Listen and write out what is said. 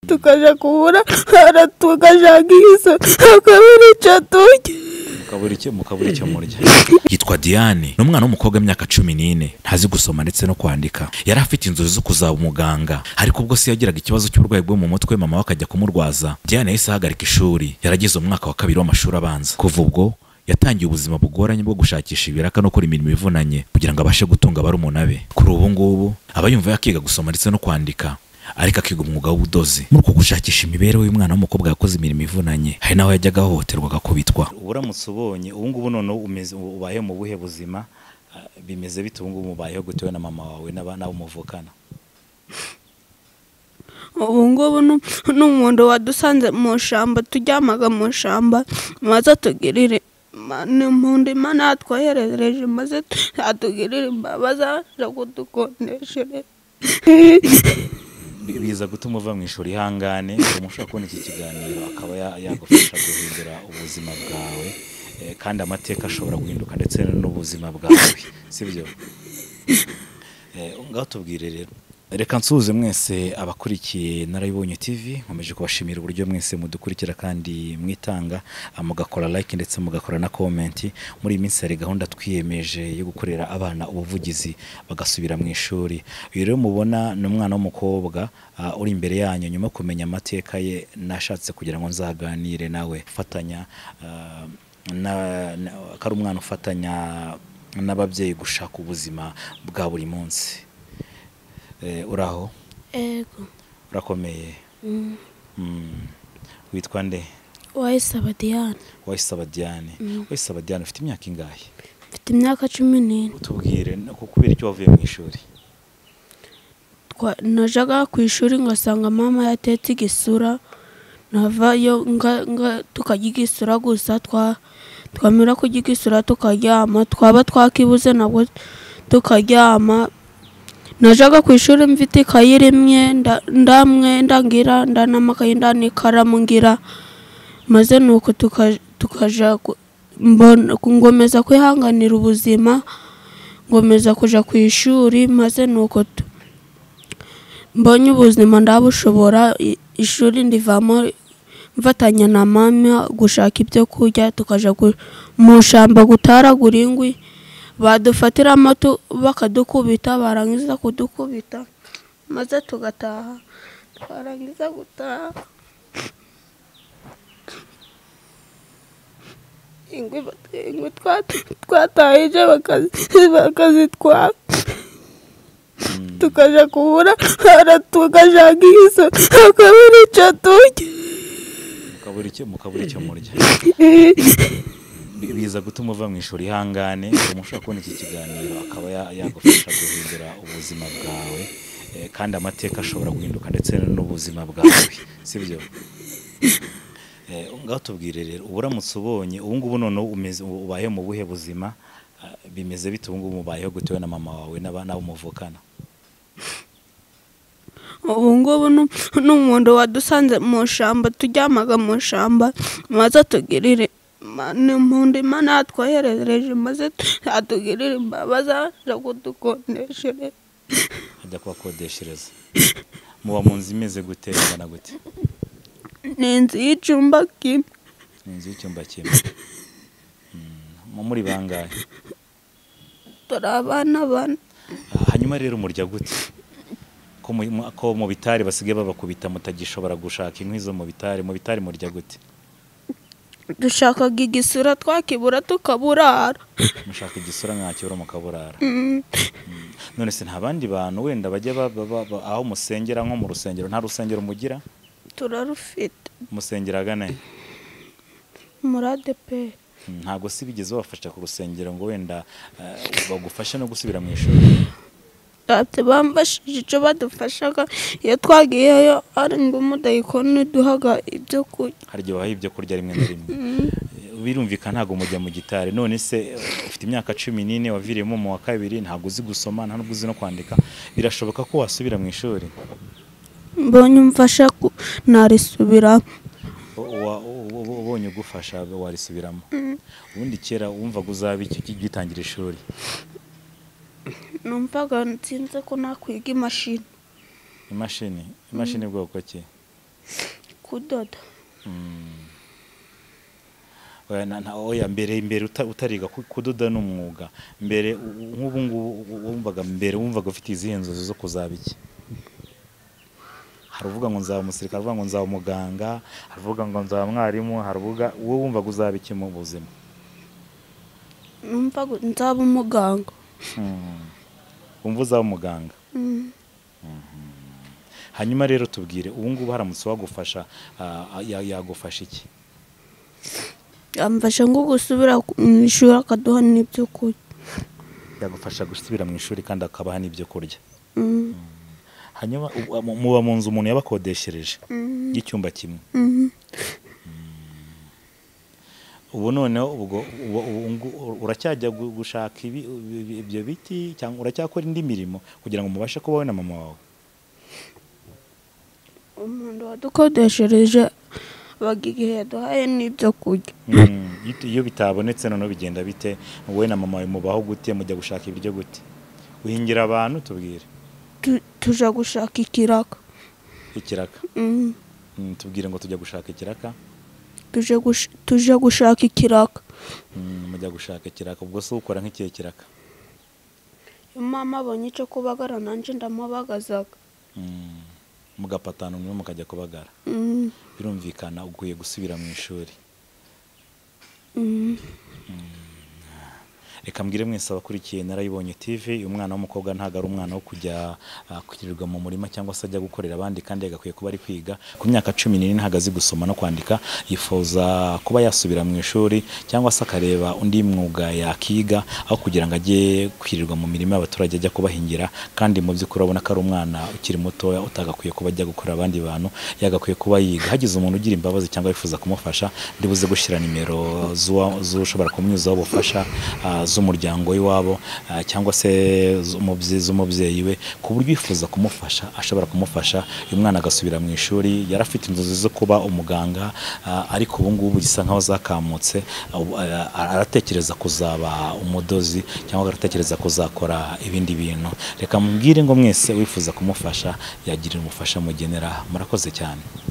Tukaja kubura tukashakisha akabura icyo turya. Mukabura icyo murya. Yitwa Diane, ni umwana w'umukobwa w'imyaka 14, ntazi gusoma ndetse no kwandika. Yari afite inzozi zo kuzaba umuganga, ariko ubwo se yagiraga ikibazo cy'uburwayi bwo mu mutwe, mama we akajya kumurwaza. Diane yahise ahagarika ishuri, yarageze umwaka wa 2 w'amashuri abanza. Kuva ubwo yatangiye ubuzima bugoranye bwo gushakisha ibiraka no gukora imirimo ivunanye kugira ngo abashe gutunga barumuna be. Kuri ubu ngubu aba yumva yakiga gusoma ndetse no kwandika, ariko akiga umwuga w'ubudozi. Muri uko gushakisha imibereho y'umwana w'umukobwa yakoze imirimo ivunanye, hari naho yajyaga ahohoterwa agakubitwa. Uramutse ubonye ubu ngubu none umeze ubaye mu buhe buzima, bimeze bite ubu ngubu mubayeho gute na mama wawe n'abo muvukana? Ubu ngubu n'umuntu wadusanze mu shamba, turyamaga mu shamba, maze atugirire n'impundu Imana yatwoherereje, maze atugirire imbabazi aje kudukodeshereza. Biza gutuma uva mu ishuri. Ihangane, umuntu ushobora kubona iki kiganiro akaba yagufasha guhindura ubuzima bwawe, kandi amateka ashobora guhinduka ndetse n'ubuzima bwawe, sibyo? Ngaho tubwire rero. Reka nsuhuze mwese abakurikiye Narabibonye TV, nkomeje kubashimira uburyo mwese mudukurikira kandi mwitanga, mugakora like ndetse mugakora na comment. Muri iyi minsi hari gahunda twiyemeje yo gukorera abana ubuvugizi bagasubira mu ishuri. Uyu rero mubona ni umwana w'umukobwa uri imbere yanyu. Nyuma kumenya amateka ye, nashatse kugira ngo nzaganire nawe, ufatanya kari umwana ufatanya n'ababyeyi gushaka ubuzima bwa buri munsi. Uraho? Ego. Urakomeye? Witwa nde? Uwayisaba Diane. Uwayisaba Diane. Uwayisaba Diane, ufite imyaka ingahe? Mfite imyaka 14. Utubwire kubera icyo wavuye mu ishuri. Najaga ku ishuri ngasanga mama yatetse igisura, navayo tukarya igisura gusa, twamira kurya igisura tukaryama, twaba twakibuze nabwo tukaryama. Najaga ku ishuri mfite ikayi rimwe, ndamwenda ngira, ndanamakaye ndanikaramu ngira, maze nuko tukaja ngomeza kwihanganira ubuzima, ngomeza kuja ku ishuri, maze nuko mbonye ubuzima ndabushobora. Ishuri ndivamo mfatanya na mama gushaka ibyo kurya, tukaja mu shamba gutaragura ingwi, badufatiramo bakadukubita, barangiza kudukubita maze tugataha, twarangiza gutaha ingwi twatahije bakazitwara, tukaja kubura tukashakisha akabura icyo turya. Mukabura icyo murya. Biza gutuma uva mu ishuri. Ihangane, umuntu ushobora kubona iki kiganiro akaba yagufasha guhindura ubuzima bwawe, kandi amateka ashobora guhinduka ndetse n'ubuzima bwawe, sibyo? Ngaho tubwire rero, uramutse ubonye ubu ngubu none umeze ubaye mu buhe buzima, bimeze bite ubu ngubu mubayeho gute na mama wawe n'abo muvukana? Ubu ngubu n'umuntu wadusanze mu shamba, turyamaga mu shamba, maze atugirire n'impundu Imana yatwoherereje, maze atugirire imbabazi aje kudukodeshereza. Ajya kubakodeshereza. Muba mu nzu imeze gute, ingana gute? Ni inzu y'icyumba kimwe. Ni inzu y'icyumba kimwe. Muri bangahe? Turi abana bane. Hanyuma rero murya gute? Ko mu bitari basigaye babakubita mutagishobora gushaka inkwi zo mu bitari, mu bitari murya gute? Dushakaga igisura twakibura tukaburara. Mushaka igisura mwakibura mukaburara. None se nta bandi bantu wenda bajya aho musengera, nko mu rusengero? Nta rusengero mugira? Turarufite. Musengera agana he? Muri ADEPR. Ntabwo si bigeze babafasha ku rusengero ngo wenda bagufashe no gusubira mu ishuri? Bamfashije icyo badufashaga iyo twagiyeyo, ari ngo umudayikoni duhaga ibyo kurya. Hari igihe baha ibyo kurya rimwe na rimwe. Birumvikana ntabwo mujya mu gitari. None se ufite imyaka 14, waviriyemo mu wa 2, ntabwo uzi gusoma, nta nubwo uzi no kwandika, birashoboka ko wasubira mu ishuri? Mbonye umfasha narisubiramo. Ubonye ugufasha warisubiramo. Ubundi kera wumvaga uzaba iki ugitangira ishuri? Numvaga nsinze ko nakwiga imashini. Imashini? Imashini bwoko ki? Kudoda. Oya, mbere utariga kudoda ni umwuga. Mbere nk'ubu ngubu wumvaga, mbere wumvaga ufite izihe nzozi zo kuzaba iki? Hari uvuga ngo nzaba umusirikare, uvuga ngo nzaba umuganga, hari uvuga ngo nzaba mwarimu, hari uvuga, wowe wumvaga uzaba iki mu buzima? Numvaga nzaba umuganga. Wumva uzaba umuganga? Hanyuma rero tubwire, ubu ngubu haramutse wagufasha, yagufasha iki? Yamfasha nko gusubira mu ishuri akaduha n'ibyo kurya. Yagufasha gusubira mu ishuri kandi akabaha n'ibyo kurya. Hanyuma muba mu nzu umuntu yabakodeshereje y'icyumba kimwe. Ubu noneho ubwo uracyajya gushaka ibyo biti cyangwa uracyakora indi mirimo kugira ngo mubashe kubaho na mama wawe? Umuntu wadukodeshereje baga igihe yaduhaye n'ibyo kurya. Iyo bitabonetse noneho bigenda bite? Wowe na mama wawe mubaho gute? Mujya gushaka ibiryo gute? Uhingira abantu? Tubwire. Tuja gushaka ikiraka. Ikiraka? Tubwire ngo tujya gushaka ikiraka. Tuje gushaka ikiraka. Mujya gushaka ikiraka. Ubwo se ukora nk'ikihe kiraka? Mama abonye icyo kubagara nanjye ndamubagazaga. Mugapatana umwe mukajya kubagara. Birumvikana ukwiye gusubira mu ishuri. Reka mbwire mwese abakurikiye Narayibonye TV, uyu mwana w'umukobwa ntago ari umwana wo kujya kwirirwa mu murima cyangwa se ajya gukorera abandi, kandi yagakwiye kuba ari kwiga. Ku myaka 14 ntago azi gusoma no kwandika, yifuza kuba yasubira mu ishuri cyangwa se akareba undi mwuga yakiga, aho kugira ngo ajye kwirirwa mu mirima y'abaturage ajya kubahingira. Kandi mu by'ukuri urabona ko ari umwana ukiri mutoya utagakwiye kuba ajya gukorera abandi bantu, yagakwiye kuba yiga. Hagize umuntu ugira imbabazi cyangwa yifuza kumufasha, ndibuze gushyira nimero z'ushobora kumunyuzaho ubufasha, z'umuryango w'iwabo cyangwa se z'umubyeyi we, ku buryo yifuza kumufasha ashobora kumufasha uyu mwana agasubira mu ishuri. Yari afite inzozi zo kuba umuganga, ariko ubu ngubu gisa nkaho zakamutse, aratekereza kuzaba umudozi cyangwa aratekereza kuzakora ibindi bintu. Reka mbwire ngo mwese wifuza kumufasha yagirira umufasha mugenera. Murakoze cyane.